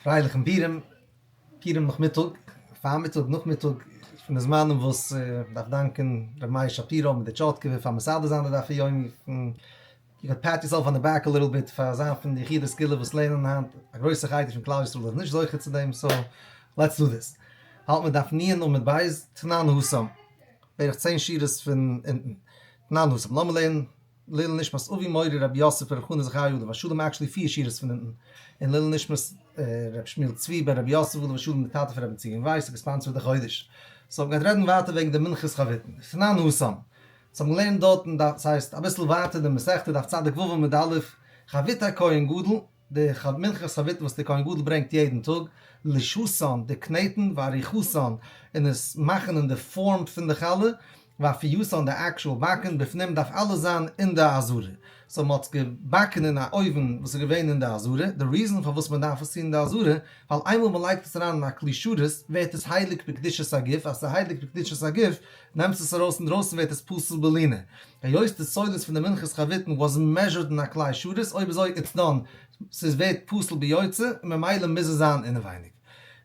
פרייליכן פורים, פורים נאכמיטאג, פארמיטאג, נאכמיטאג, פון די זמנים וואס מ'דארף דאנקען ר' מאיר שפירא מיט די טשאטקעווער פאר מסדר זיין די דף היומי, יו קען pat yourself on the back a little bit פאר זיין פון די יחידי סגולה וואס לערנען היינט, א גרויסע חלק פון כלל ישראל איז נישט זוכה צו דעם, so let's do this. האלט מיר דף נ' עמוד ב', תנן התם, בערך צען שורות פון אונטן, תנן התם, לאמיר לערנען. לעילוי נשמת אבי מורי רבי יוסף בר' חנא זכריה עליו השלום actually פיר שורות פון אונטן, און לעילוי נשמת רבי שמואל צבי בן רבי יוסף עליו השלום די טאטע פון רבי בנציון ווייס האט געספאנסערט די חודש. so מ'גייט רעדן ווייטער וועגן די מנחת חביתין. תנן התם. אונז האבן געלערנט דארטן דף ס'הייסט אביסל ווייטער די מסכתא דף צדיק ו' עמוד א', חבית הכהן גדול, די מנחת חביתין וואס די כהן גדול ברענגט יעדן טאג, לישתן, די קנעטן, ועריכתן, און עס מאכן אין די פארם פון די חלה, ואפייתן, די actual באקן, בפנים דארף אלעס זיין אין די עזרה. so מען האט עס געבאקן אין א אויוון וואס איז געווען אין די עזרה, די reason פארוואס מען דארף עס טון אין די עזרה, ווייל איינמאל מען לייגט עס אריין אין א כלי שרת ווערט עס הייליג בקדושת הגוף, אז ס'איז הייליג בקדושת הגוף, נעמסט עס ארויס אינדרויסן ווערט עס פסול בלינה. היות די סולת פון די מנחת חביתין was measured אין א כלי שרת, אויב אזוי it's done, ס'איז ווערט פסול ביוצא, און ממילא מוז עס זיין אינעווייניג.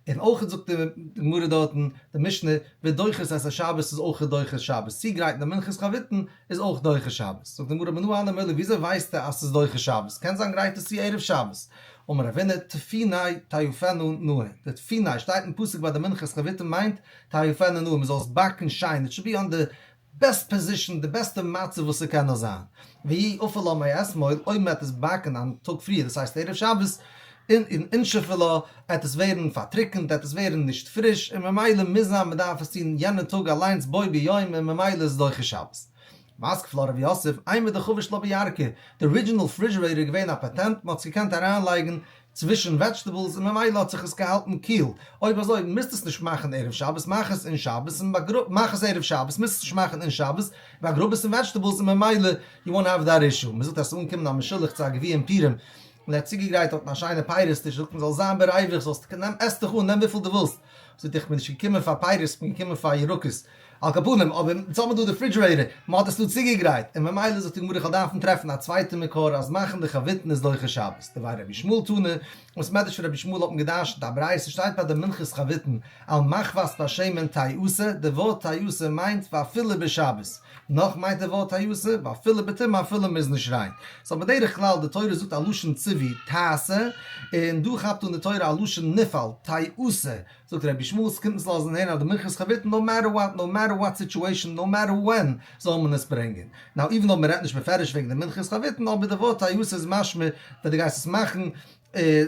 און אויך זאגט די גמרא דארטן, די משנה, ודוחות את השבת איז אויך דוחה שבת, צוגרייטן די מנחת חביתין איז אויך דוחה שבת. זאגט די גמרא מנא הני מילי וויאזוי ווייסטו אז ס'איז דוחה שבת? קען זיין גרייט עס צו ערב שבת. אמר רבינא, תפיניה תיפינהו נאה, די תפיניה שטייט אין פסוק ביי די מנחת חביתין מיינט תיפינהו נאה, מ'זאל עס באקן שיין, it should be on the best position, די בעסטע מצב וואס ס'קען נאר זיין. ואי אפו לה מאתמול, אויב מ'עט עס באקן א טאג פריער, דאס הייסט ערב שבת, און אינשפה לה, עט עס ווערן פארטריקענט, עט עס ווערן נישט פריש, און ממילא מוז זיין מ'דארף עס טון יענע טאג אליינס בו ביום, און ממילא איז דוחה שבת. מתקיף לה רב יוסף, אימר דחביש לה בירקא, די original refrigerator איז געווען א פאטענט, מ'האט עס געקענט אריינלייגן צווישן vegetables און ממילא האט זיך עס געהאלטן קיל, אויב אזוי מוזט עס נישט מאכן ערב שבת מאך עס אין שבת און באגראב מאך עס ערב שבת מוזט עס נישט מאכן אין שבת באגראב עס אין vegetables און ממילא you won't have that issue, מען זאגט אז ס'איז אנגעקומען א משולח צו א גביר אין פורים און ער האט צוגעגרייט דארטן א שיינע פירות טיש זאגט מען זאל זיין בריווח זאלסט נעם עס דיך אן נעם וויפיל דו ווילסט, זאגט ער איך בין נישט געקומען פאר פירות איך בין געקומען פאר ירקות. על כל פנים, אבער יעצט האבן מיר דא די refrigerator, מען האט עס דא צוגעגרייט, און ממילא זאגט די גמרא איך וועל דארפן טרעפן א צווייטע מקור אז מאכן די חביתין איז דוחה שבת, דבי רבי ישמעאל תנא, וואס מדרש פון רבי ישמעאל האט מען געדרשנט א ברייתא שטייט ביי די מנחת חביתין על מחבת בשמן תיעשה, די ווארט תיעשה מיינט ואפילו בשבת, נאך מיינט די ווארט תיעשה ואפילו בטומאה אפילו מען איז נישט ריין, so בדרך כלל די תורה זאגט א לשון ציווי תעשה, און דא כאפט אן די תורה א לשון נפעל תיעשה, זאגט רבי ישמעאל ס'קומט אונז לאזן הערן אז די מנחת חביתין no matter what, no matter what situation, no matter when, זאל מען עס ברענגען. now even אויב מ'רעדט נישט בפירוש וועגן די מנחת חביתין אבער די ווארט תיעשה איז משמע ווען דו גייסט עס מאכן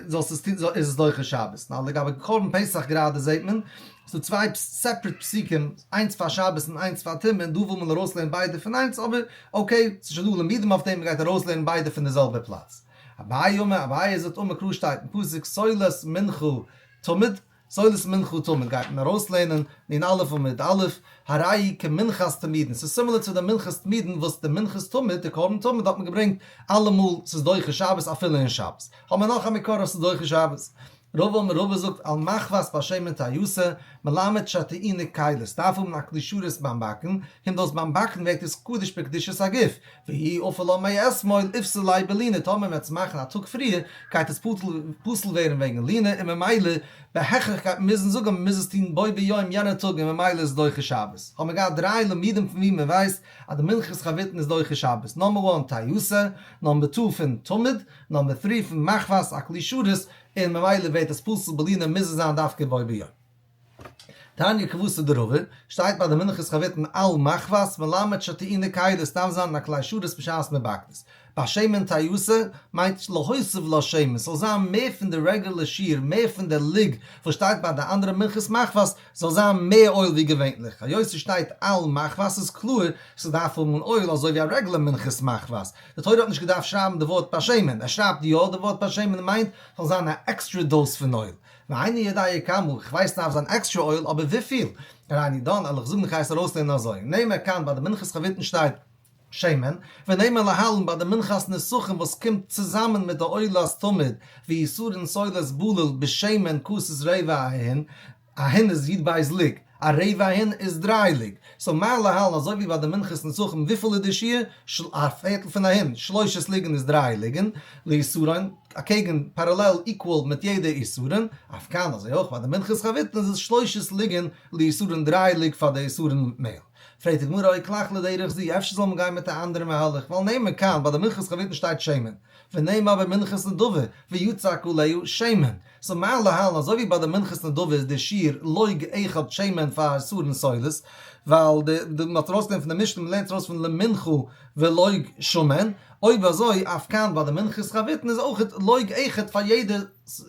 זאלסט עס טון איז עס דוחה שבת. now לגבי קרבן פסח גראדע זעט מען ס'דא צוויי separate פסוקים איינס פאר שבת און איינס פאר טומאה און דא וויל מען ארויסלערנען ביידע פון איינס אבער okay ס'איז שוין דא לימודים אויף דעם מ'גייט ארויסלערנען ביידע פון די זעלבע פלאץ. אביי אמר אביי זאגט אמר קרא שטייט אין פסוק סולת מנחה תמיד, סולת מנחה תמיד גייט מען ארויסלערנען נון א' עמוד א', הרי היא כמנחת תמידין, ס'איז similar צו די מנחת תמידין וואס די מנחת תמיד, די קרבן תמיד האט מען געברענגט אלעמאל ס'איז דוחה שבת אפילו אין שבת. האט מען נאך א מקור אז ס'איז דוחה שבת. רבא אמר רבא זאגט על מחבת בשמן תיעשה, מלמד שטעונה כלי, ס'דארף האבן א כלי שרת ביים באקן, קומט אויס ביים באקן ווערט עס קדוש בקדושת הגוף, ואי אפו לה מאתמול איפסיל ליה בלינה, טאמער מ'וועט עס מאכן א טאג פריער גייט עס פסול ווערן וועגן לינה און ממילא בהכרח גייט מען מוזן זאגן מ'מוז עס טון בו ביום יענע טאג און ממילא איז דוחה שבת. האבן מיר געהאט דריי לימודים פון ווי מ'ווייסט אז די מנחת חביתין איז דוחה שבת, number one תיעשה, number two פון תמיד, number three פון מחבת א כלי שרת, און ממילא ווערט עס פסול בלינה מוז עס זיין דווקא בו ביום. תניא כוותיה דרבא, שטייט ביי די מנחת חביתין על מחבת מלמד שטעונה כלי ס'דארף זיין אין א כלי שרת בשעת מען באקט עס. בשמן תיעשה מיינט להוסיף לה שמן, ס'זאל זיין מער פון די רעגולער שיעור, מער פון די לוג וואס שטייט ביי די אנדערע מנחת מחבת, זאל זיין מער אויל ווי געווענליך. היות ס'שטייט על מחבת איז קלאר ס'דארף האבן אויל אזוי ווי א רעגולער מנחת מחבת. די תורה האט נישט געדארפט שרייבן די ווארט בשמן, ער שרייבט יא די ווארט בשמן מיינט ס'זאל זיין א עקסטרע dose פון אויל. ואיני יודע כמה, איך ווייס ס'דארף זיין עקסטרע אויל, אבער וויפיל? הריני דן, על איך זאגן איך הייס ארויסלערנען אזוי, נאמר כאן ביי די מנחת חביתין שטייט שמן, ונאמר להלן ביי די מנחת נסכים וואס קומט צוזאמען מיט די עולת תמיד, ועשרון סולת בלול בשמן כתית רבע ההין, א הין איז י"ב לוג, א רבע ההין איז דריי לוג, so מה להלן אזוי ווי ביי די מנחת נסכים וויפיל איז די שיעור? א פערטל פון א הין, שלושת לוגין איז דריי לוגין, לעשרון. אקעגן parallel equal מיט יעדע עשרון, אף כאן אזוי אויך ביי די מנחת חביתין איז עס שלשת לוגין לעשרון דריי לוג פאר די עשרון מעהל. פרעגט די גמרא או כלך לדרך זו אפשר זאל מען גיין מיט א אנדערע מהלך ווייל נאמר כאן ביי די מנחת חביתין שטייט שמן ונאמר במנחת נדבה ויצק עליה שמן סאו מה להלן אזוי ווי ביי די מנחת נדבה איז די שיעור לוג אחד שמן פאר עשרון סולת ווייל די די מ'האט ארויסגענומען פון די משנה מ'לערנט ארויס פון למנחה ולוג שמן אויב אזוי אף כאן ביי די מנחת חביתין איז אויכעט לוג אחד פאר יעדע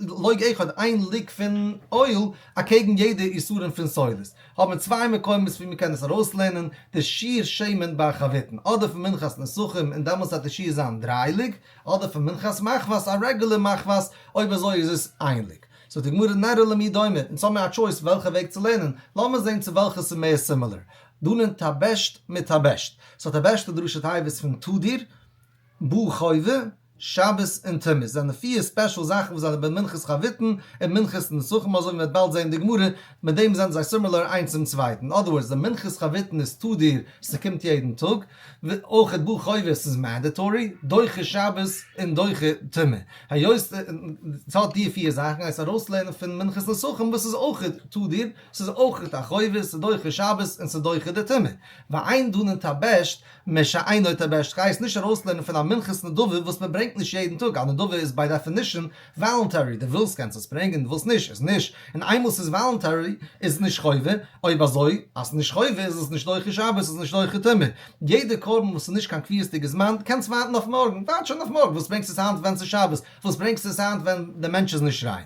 לוג אחד איין לוג פון אויל אקעגן יעדע עשרון פון סולת. האבן צוויי מקומות ווי מ'קען עס ארויסלערנען די שיעור שמן ביי חביתין אדער פון מנחת נסכים און דעמאלטס וועט די שיעור זיין דריי לוג אדער פון מנחת מחבת א רעגולער מחבת אויב אזוי איז עס איין לוג. זאגט די גמרא נראה למי דומה, אונז האמיר א טשויס וועלכע וועג צו לערנען, לאמיר זען צו וועלכע ס'איז מער similar. דנין טבשת מיט טבשת. סאו טבשת איז די ראשי תיבות פון תדיר, בא חובה, שבת און תמוז זענען פיר special זאכן וואס זענען בין מנחת חביתין און מנחת נסכים אזוי ווי מ'וועט באלד זען אין די גמרא, מיט דעם זענען זיי similar איינס צום צווייטן. אין other words די מנחת חביתין איז תדיר, ס'קומט יעדן טאג, אויך בא חובה ס'איז mandatory, דוחה שבת און דוחה טומאה. היות ס'האט די פיר זאכן הייסט ארויסלערנען פון מנחת נסכים וואס איז אויך תדיר, ס'איז אויך א חובה, ס'איז דוחה שבת און ס'איז דוחה די טומאה. ואין דנין טבשת משאינו טבשת כ'גיי עס נישט ארויסלערנען פון א מנחת נדבה וואס מען ברענגט נישט יעדן טאג, א נדבה איז by definition voluntary, דו ווילסט קענסט עס ברענגען, דו ווילסט נישט איז נישט, און איינמאל ס'איז voluntary איז עס נישט חובה, אויב אזוי אז ס'איז נישט חובה איז עס נישט דוחה שבת איז נישט דוחה טומאה, יעדע קרבן וואס איז נישט קיין קביעות'דיגע זמן קענסט ווארטן אויף מארגן, ווארט שוין אויף מארגן, וואס ברענגסט עס היינט ווען ס'איז שבת, וואס ברענגסט עס היינט ווען די מענטש איז נישט ריין.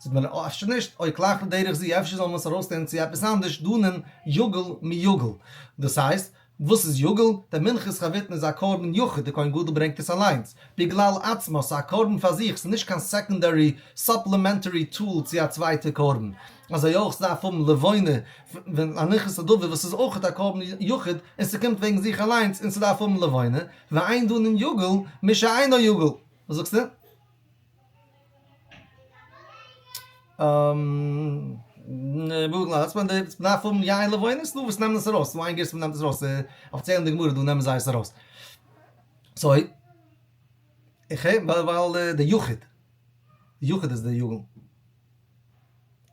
זאגט מען אפשר נישט, או כלך לדרך זו אפשר זאל מען עס ארויסלערנען צו עפעס אנדערש, דנין יגל מיגל, דאס הייסט, וואס איז יגל? דער מנחת חביתין איז א קרבן יחיד, דער כהן גדול ברענגט עס אליינס, בגלל עצמו, ס'איז א קרבן פאר זיך, ס'איז נישט קיין secondary, supplementary tool צו א צווייטע קרבן. אזוי אויך ס'דארף האבן לבונה, ווען א מנחת נדבה וואס איז אויך א קרבן יחיד, און ס'קומט וועגן זיך אליינס, און ס'דארף האבן לבונה, ואין דנין יגל, משאינו יגל. וואס זאגסטו? מ'דארף האבן יין לבונה, ס'דא וואס נעמען עס ארויס, ס'דא איין גירסא וואס נעמט עס ארויס, אפיציעל אין די גמרא דא נעמען זיי עס ארויס. סאו, איך הער ווייל די יחיד, די יחיד איז די יגל.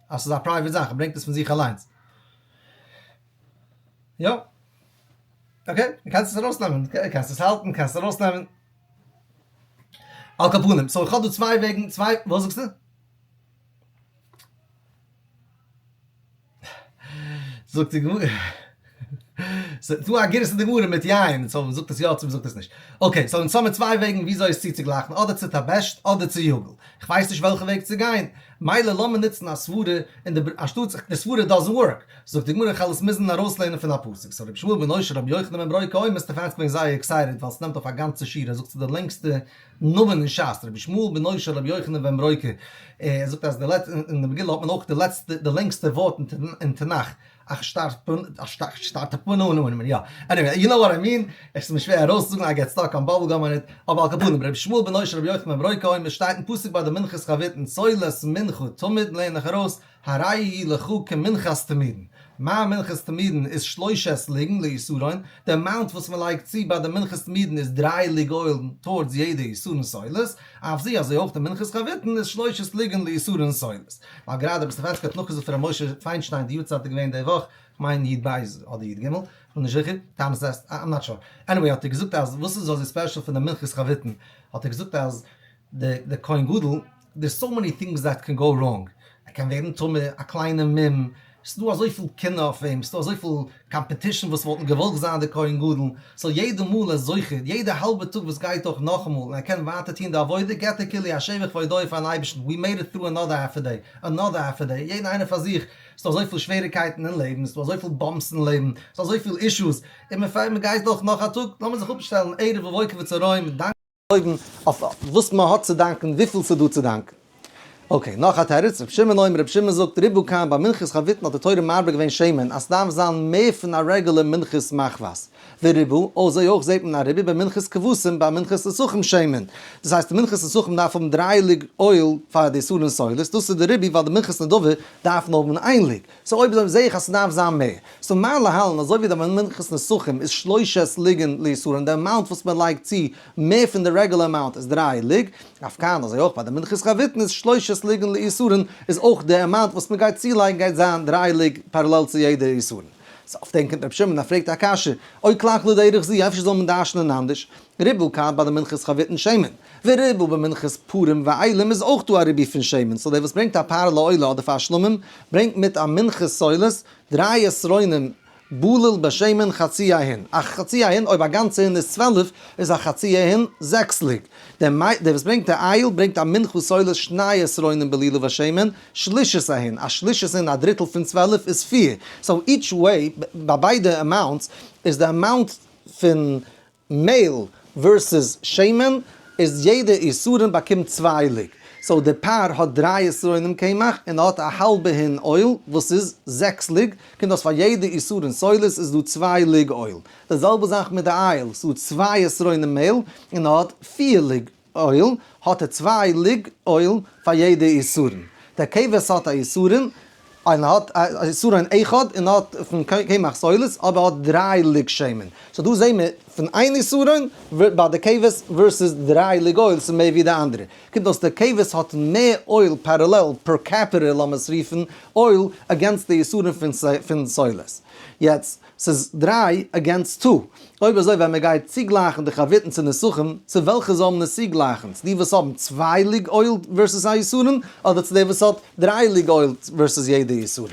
אז ס'איז א private זאך, ער ברענגט עס פון זיך אליינס. יא. okay, דו קענסט עס ארויסנעמען, קענסט עס האלטן, קענסט עס ארויסנעמען. על כל פנים, so איך האב דא צוויי וועגן, צוויי, וואס זאגסטו? זאגט די גמרא, ס'איז דא א גירסא אין די גמרא מיט יין, so מ'זאגט עס יא צו מ'זאגט עס נישט. okay, so אונז האמיר צוויי וועגן וויאזוי עס צוצוגלייכן, אדער צו טבשת אדער צו יגל. כ'ווייס נישט וועלכע וועג צו גיין, מילא לאמיר נוצן א סברה, און די אנשטאט די סברה doesn't work. זאגט די גמרא כ'על עס מוזן ארויסלערנען פון א פסוק. so רבי ישמעאל בנו של רבי יוחנן בן ברוקה אומר סטעפאנסקי געווען זייער excited ווייל ס'נעמט אויף א גאנצע שיעור ער זאגט ס'איז די לענגסטע נאמען אין שס רבי ישמעאל בנו של רבי יוחנן בן ברוקה ער זאגט אז די לעצ אין די מגילה האט מען אויך די לעצטע די לענגסטע ווארט אין תנך אכשתרפנונונונ יא anyway you know what I mean עס איז מיר שווער ארויסצוזאגן I get stuck on bubble gum on it אבער על כל פנים רבי ישמעאל בנו של רבי יוחנן בן ברוקה אומר שטייט אין פסוק ביי די מנחת חביתין סולת מנחה תמיד לערן איך ארויס הרי היא לך כמנחת תמידין. מה מנחת תמידין איז שלושת לוגין לעשרון, די amount וואס מען לייגט צו ביי די מנחת תמידין איז דריי לוג oil towards יעדע עשרון סולת, אף זו אזוי אויך די מנחת חביתין איז שלושת לוגין לעשרון סולת. ווייל גראדע רבי סטעפאנסקי האט נאכגעזאגט פון רבי משה פיינשטיין די יארצייט איז געווען די וואך, כ'מיין י ב אדער י ג, כ'בין נישט זיכער, תענית אסתר, I'm not sure. anyway האט ער געזאגט אז וואס איז אזוי special פון די מנחת חביתין, האט ער געזאגט אז די די כהן גדול, there's so many things that can go wrong, ער קען ווערן טמא, א קליינע מום, ס'איז דא אזויפיל קנאה אויף אים, ס'איז דא אזויפיל competition וואס וואלטן געוואלט זיין די כהן גדול, so יעדע מאל ער איז זוכה, יעדע האלבע טאג וואס גייט דורך נאכאמאל און ער קען ווייטער טון די עבודה, געבט ער כאילו א שבח והודאה פארן אייבערשטן, we made it through another half a day, another half a day, יעדער איינער פאר זיך, ס'איז דא אזויפיל שוועריקייטן אין לעבן, ס'איז דא אזויפיל bumps אין לעבן, ס'איז דא אזויפיל issues, און מ'גייט דורך נאך א טאג, לאמיר זיך אפשטעלן ערב ובוקר וצהריים, דאנקען. לויבן אויף וואס מען האט צו דאנקען, וויפיל ס'איז דא צו דאנקען. okay, נאך א תירוץ, רבי שמעון אומר, רבי שמעון זאגט, ריבה כאן, ביי מנחת חביתין האט די תורה מרבה געווען שמן, אז ס'דארף זיין מער פון א רעגולער מנחת מחבת. וריבה, אזוי אויך זעט מען א ריבוי ביי מנחת כבשים ביי מנחת נסכים שמן. דאס הייסט די מנחת נסכים דארף האבן דריי לוג אויל פאר די עשרון סולת, דאס איז די ריבוי ווייל די מנחת נדבה דארף נאר האבן איין לוג. סאו אויב אזוי זעה איך אז ס'דארף זיין מער. סאו מה להלן אזוי ווי די מנחת נסכים איז שלושת לוגין לעשרון די amount וואס מען לייגט צו מער פון די רעגולער amount איז דריי לוג, אף כאן אזוי אויך ביי די מנחת חביתין איז שלושת לוגין לעשרון איז אויך די amount וואס מען גייט צולייגן גייט זיין דריי לוג פאראלעל צו יעדע עשרון. סאו אויף דעם קומט רבי שמעון און פרעגט א קשיא, או כלל לדרך זו אפשר זאל מען דרש'נען אנדערש, ריבה כאן ביי די מנחת חביתין שמן, וריבה במנחת פרים ואילים איז אויך דא א ריבוי פון שמן, סאו דער וואס ברענגט א פר לעולה אדער פאר שלמים ברענגט מיט א מנחת סולת, דריי עשרונים בלול בשמן חצי ההין, א חצי ההין אויב א גאנצע הין איז 12 איז א חצי ההין זעקס לוג, דער וואס ברענגט א איל ברענגט א מנחת סולת שני עשרונים בלולה בשמן שלישית ההין, א שלישית ההין א דריטל פון 12 איז פיר, סאו each way ביי ביידע amounts איז די amount פון מעהל versus שמן איז יעדע עשרון באקומט צוויי לוג. סאו די פר האט דריי עשרונים קמח און האט א האלבע הין אויל וואס איז זעקס לוג, קומט אויס פאר יעדע עשרון סולת איז דא צוויי לוג אויל. די זעלבע זאך מיט די איל, ס'דא צוויי עשרונים מעהל און האט פיר לוג אויל, האט ער צוויי לוג אויל פאר יעדע עשרון. דער כבש האט א עשרון, און האט א עשרון אחד און האט פון קמח סולת, אבער האט דריי לוג שמן. סאו דא זעהן מיר פון איין עשרון ביי די כבש versus דריי לוג אויל ס'איז מער ווי די אנדערע. קומט אויס די כבש האט מער אויל פאראלעל per capita לאמיר עס רופן אויל against די עשרון פון סולת. יעצט ס'איז דריי against two. אויב אזוי ווען מ'גייט צוגלייכן די חביתין צו נסכים, צו וועלכע זאל מען עס צוגלייכן? צו די וואס האבן צוויי לוג אויל versus א עשרון, אדער צו די וואס האט דריי לוג אויל versus יעדע עשרון?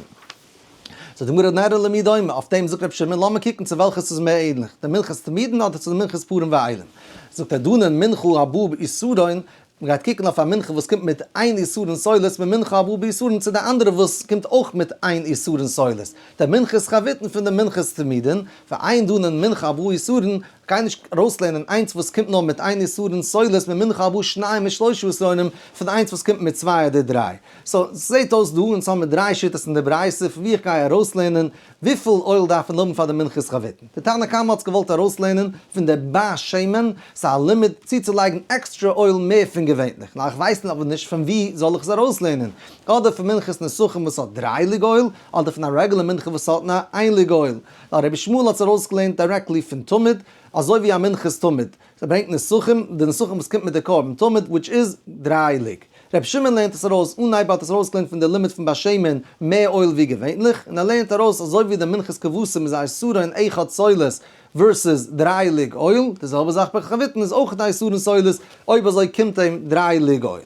זאגט די גמרא נראה למי דומה, אויף דעם זאגט רבי שמעון לאמיר קוקן צו וועלכע ס'איז מער ענליך, די מנחת תמידין אדער צו די מנחת פרים ואילים. זאגט ער דנין מנחה הבאה בעשרון, מ'גייט קוקן אויף א מנחה וואס קומט מיט איין עשרון סולת ממנחה הבאה בעשרון צו די אנדערע וואס קומט אויך מיט איין עשרון סולת, די מנחת חביתין פון די מנחת תמידין, ואין דנין מנחה הבאה עשרון, גיי נישט ארויסלערנען איינס וואס קומט נאר מיט איין עשרון סולת ממנחה הבאה שניים משלושה עשרונים פון איינס וואס קומט מיט צוויי אדער דריי. סאו ס'זעט אויס דא אונז האבן מיר דריי שיטות אין די ברייתא פון ווי איך גיי ארויסלערנען וויפיל אויל דארף מען האבן פאר די מנחת חביתין. די תנא קמא האט עס געוואלט ארויסלערנען פון די בשמן, ס'איז א לימוד צוצולייגן עקסטרע אויל מער פון געווענליך. נאר איך ווייס אבער נישט פון ווי זאל איך עס ארויסלערנען. אדער פון מנחת נסכים וואס האט דריי לוג אויל, אדער פון א רעגולער מנחה וואס האט נאר איין לוג אויל. נאר רבי ישמעאל האט עס ארויסגעלערנט directly פון תמיד, אזוי ווי א מנחת תמיד. ס'ברענגט נסכים, די נסכים וואס קומט מיט די קרבן תמיד, which איז דריי לוג. רבי שמעון לערנט עס ארויס, אנהייב האט עס ארויסגעלערנט פון די לימוד פון בשמן מער אויל ווי געווענליך, און ער לערנט ארויס אזוי ווי די מנחת כבשים איז א עשרון אחד סולת versus דריי לוג אויל, די זעלבע זאך ביי חביתין איז אויך א עשרון סולת, אויב אזוי קומט אים דריי לוג אויל.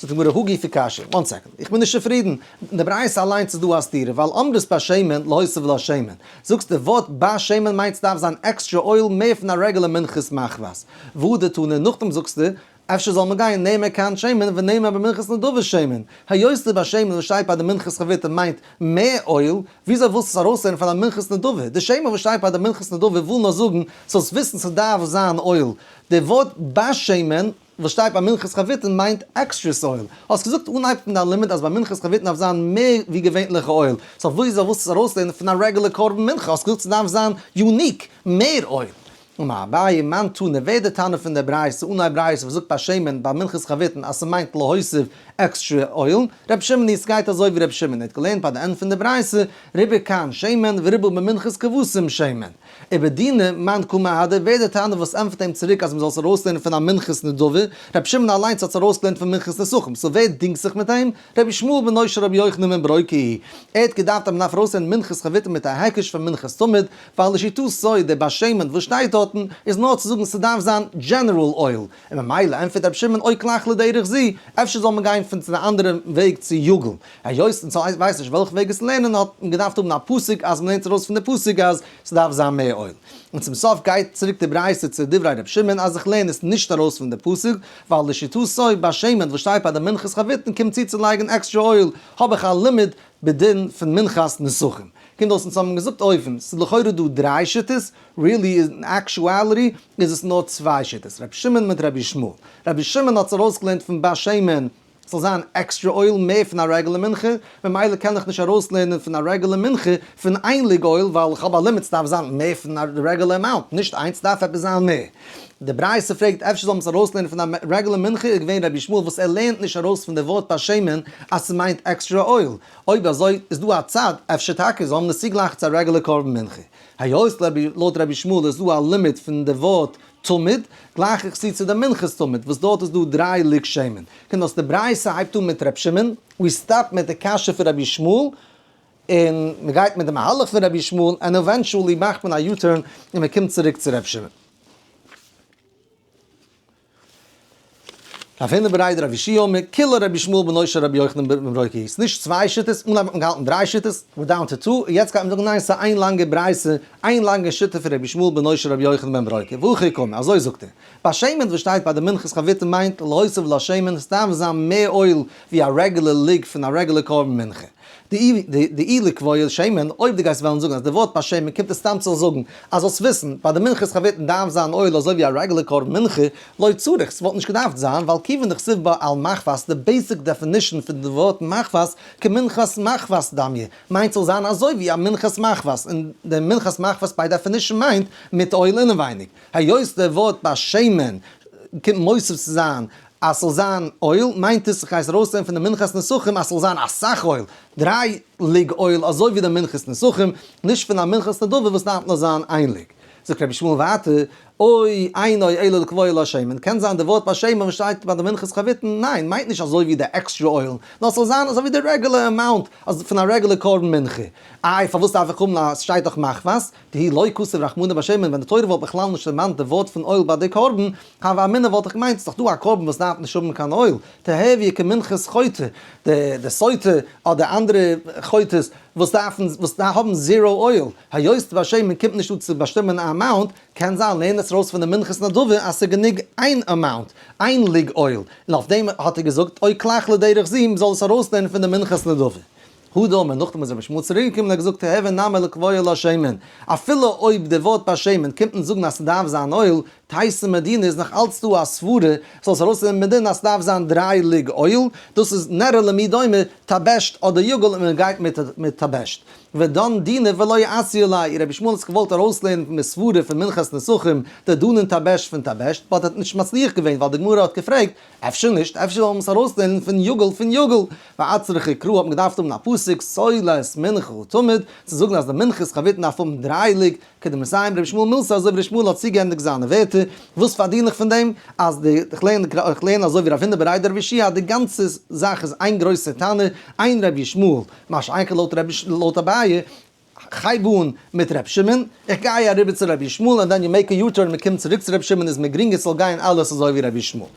זאגט די גמרא הא גופא קשיא, one second, איך בין נישט צופרידן, אין די ברייתא אליינס איז דא א סתירה, ווייל אמרת בשמן להוסיף לשמן, זאגסט די ווארט בשמן מיינט ס'דארף זיין עקסטרע אויל מער פון א רעגולער מנחת מחבת, והדר תני, נאכדעם זאגסטו אפשר זאל מען גיין נאמר כאן שמן ונאמר במנחת נדבה שמן, היות די בשמן וואס שטייט ביי די מנחת חביתין מיינט מער אויל, וויאזוי ווילסטו עס ארויסלערנען פון א מנחת נדבה? די שמן וואס שטייט ביי די מנחת נדבה וויל נאר זאגן זאלסט וויסן ס'דארף זיין אויל, די ווארט בשמן וואס שטייט ביי מנחת חביתין מיינט עקסטרעס אויל. האסט געזאגט אנהייב פון דיין לימוד אז ביי מנחת חביתין דארף זיין מער ווי געווענליכע אויל, סאו וויאזוי ווילסטו עס ארויסלערנען פון א רעגולער קרבן מנחה? האסט געזאגט ס'דארף זיין unique, מער אויל. אמר אביי, מאן תנא, ווער די תנא פון דער ברייתא, אנהייב ברייתא וואס זאגט בשמן ביי מנחת חביתין אז ס'מיינט להוסיף עקסטרע אויל? רבי שמעון היא, ס'גייט אזוי ווי רבי שמעון האט געלערנט ביי די ענד פון די ברייתא, ריבה כאן שמן וריבה במנחת כבשים שמן. ובדינא, מאן קא מהדר, ווער די תנא וואס ענטפערט אים צוריק אז מ'זאל עס ארויסלערנען פון א מנחת נדבה, רבי שמעון אליינס האט עס ארויסגעלערנט פון מנחת נסכים, סאו ווער דינגט זיך מיט אים? רבי ישמעאל בנו של רבי יוחנן בן ברוקה היא. ער האט געדארפט אז מ'דארף ארויסלערנען מנחת חביתין מיט א היקש פון מנחת תמיד, ווייל לשיטתו דער בשמן וואס שטייט דארטן איז נאר צו זאגן ס'דארף זיין general אויל, און ממילא ענטפערט רבי שמעון או כלך לדרך זו, אפשר זאל מען גיין פון צו די אנדערע וועג צו יגל. היות אונז ווייסן נישט וועלכע וועג עס לערנען האט מען געדארפט האבן א פסוק אז מ'לערנט ארויס פון די פסוק אז ס'דארף זיין מער אויל. און צום סוף גייט צוריק די ברייתא צו דברי רבי שמעון אז איך לערן עס נישט ארויס פון די פסוק, ווייל לשיטתו בשמן וואס שטייט ביי די מנחת חביתין קומט צו צו לייגן עקסטרע אויל, האב איך א לימוד בדין פון מנחת נסכים. קומט אויס אונז האבן געזאגט אויבן, ס'איז לכאורה דא דריי שיטות, really אין actuality איז עס נאר צוויי שיטות, רבי שמעון מיט רבי ישמעאל. רבי שמעון האט עס ארויסגעלערנט פון בשמן. ס'זאל זיין עקסטרע oil מער פון א רעגולער מנחה, ממילא קען איך נישט ארויסלערנען פון א רעגולער מנחה פון איין לוג oil ווייל איך האב א לימיט ס'דארף זיין מער פון א רעגולער amount, נישט איינס ס'דארף עפעס זיין מער. די ברייתא פרעגט אפשר זאל מען עס ארויסלערנען פון א רעגולער מנחה איז געווען רבי ישמעאל וואס ער לערנט נישט ארויס פון די ווארט בשמן אז ס'מיינט עקסטרע oil, אויב אזוי איז דא א צד אפשר טאקע זאל מען עס צוגלייכן צו א רעגולער קרבן מנחה. היות לויט רבי ישמעאל איז דא א לימיט פון די ווארט תמיד, גלייך איך צו צו די מנחת תמיד וואס דארט איז דא דריי לוג שמן. קומט אויס די ברייתא הייבט אן מיט ר' שמעון, we stop מיט די קשיא פון רבי ישמעאל, און מען גייט מיט די מהלך פון רבי ישמעאל, און eventually מאכט מען א U-turn און מען קומט צוריק צו ר' שמעון. רב הונא בריה דרב יהושע אמר, כולה רבי ישמעאל בנו של רבי יוחנן בן ברוקה היא, ס'נישט צוויי שיטות, אנהייב האט מען געהאלטן דריי שיטות, we're down to two, און יעצט גייט מען זאגן ניין ס'איז איין לאנגע ברייתא, איין לאנגע שיטה פון רבי ישמעאל בנו של רבי יוחנן בן ברוקה, והכי קאמר, אזוי זאגט ער, בשמן וואס שטייט ביי די מנחת חביתין מיינט להוסיף לה שמן, ס'דארף זיין מער oil ווי א רעגולער לוג פון א רעגולער קרבן מנחה. דאי לקבוע שמן, אויב דו גייסט וועלן זאגן אז די ווארט בשמן קומט עס סתם צו זאגן אז זאלסט וויסן, ביי די מנחת חביתין דארף זיין oil אזוי ווי א רעגולער קרבן מנחה, לא צריך, ס'וואלט נישט געדארפט זיין, ווייל כיוון דכתיב בה על מחבת, די basic definition פון די ווארט מחבת, כמנחת מחבת דמיא, מיינט ס'זאל זיין אזוי ווי א מנחת מחבת, און די מנחת מחבת by definition מיינט מיט oil אינעווייניג. היות די ווארט בשמן קומט מוסיף צו זיין אז ס'זאל זיין oil, מיינט עס איך גיי עס ארויסנעמען פון די מנחת נסכים אז ס'זאל זיין אסאך oil, דריי לוג oil אזוי ווי די מנחת נסכים, נישט פון א מנחת נדבה וואס דארף נאר זיין איין לוג. זאגט רבי ישמעאל ווייטער, או אינו אלא לקבוע לה שמן, קען זיין די ווארט בשמן וואס שטייט ביי די מנחת חביתין, ניין, מיינט נישט אזוי ווי די עקסטרע oil, נאר ס'זאל זיין אזוי ווי די רעגולער amount פון א רעגולער קרבן מנחה. איי פארוואס דארף איך האבן א, ס'שטייט דאך מחבת? דאי לא כתב רחמנא בשמן, ווען די תורה וואלט בכלל נישט דערמאנט די ווארט פון oil ביי די קרבן, הוה אמינא וואלט איך געמיינט ס'איז דאך דא א קרבן וואס דארף נישט האבן קיין oil, תיהוי כמנחת חוטא, די סוטה אדער אנדערע חוטאות וואס דארפן וואס האבן zero oil, היות די בשמן קומט נישט אן צו באשטימען א amount, קען זיין לערן עס ארויס פון די מנחת נדבה אז ס'איז גענוג איין amount, איין לוג oil, און אויף דעם האט ער געזאגט או כלך לדרך זו מ'זאל עס ארויסלערנען פון די מנחת נדבה. הדר אמר נאכדעם איז רבי ישמעאל צוריק געקומען און האט געזאגט תיהוי נמי לקבוע לה שמן, אפילו אויב די ווארט בשמן קומט אונז זאגן אז ס'דארף זיין oil, תיתי מדינא איז נאך אלץ דא א סברה ס'זאל עס ארויסנעמען מדין אז ס'דארף זיין דריי לוג oil, דאס איז נראה למי דומה, טבשת אדער יגל און מען גייט מיט טבשת. ודן דינא ולא אתיא ליה, רבי ישמעאל האט זיך געוואלט ארויסלערנען פון די סברה פון מנחת נסכים די דנין טבשת פון טבשת, but האט נישט מצליח געווען ווייל די גמרא האט געפרעגט אפשר נישט, אפשר זאל מען עס ארויסלערנען פון יגל פון יגל. ואצטריכא קרא האט מען געדארפט האבן א פסוק, סולת מנחה תמיד, צו זאגן אז די מנחת חביתין דארף האבן דריי לוג, כדמסיים רבי ישמעאל מילתא אזוי ווי ר' ישמעאל האט צוגעענדיגט זיינע ווערטער, וואס פארדין איך פון דעם? אז די, איך לערן, איך לערן אזוי ווי רב הונא בריה דרב יהושע אז די גאנצע זאך איז איין גרויסע תנא, איין רבי ישמעאל, מה שאין כן לויט רבי, לויט אביי, כ'הייב אן מיט ר' שמעון, איך גיי אריבער צו רבי ישמעאל and then you make a U-turn מען קומט צוריק צו ר' שמעון איז מיר גרינגער ס'זאל גיין אלעס אזוי ווי רבי ישמעאל.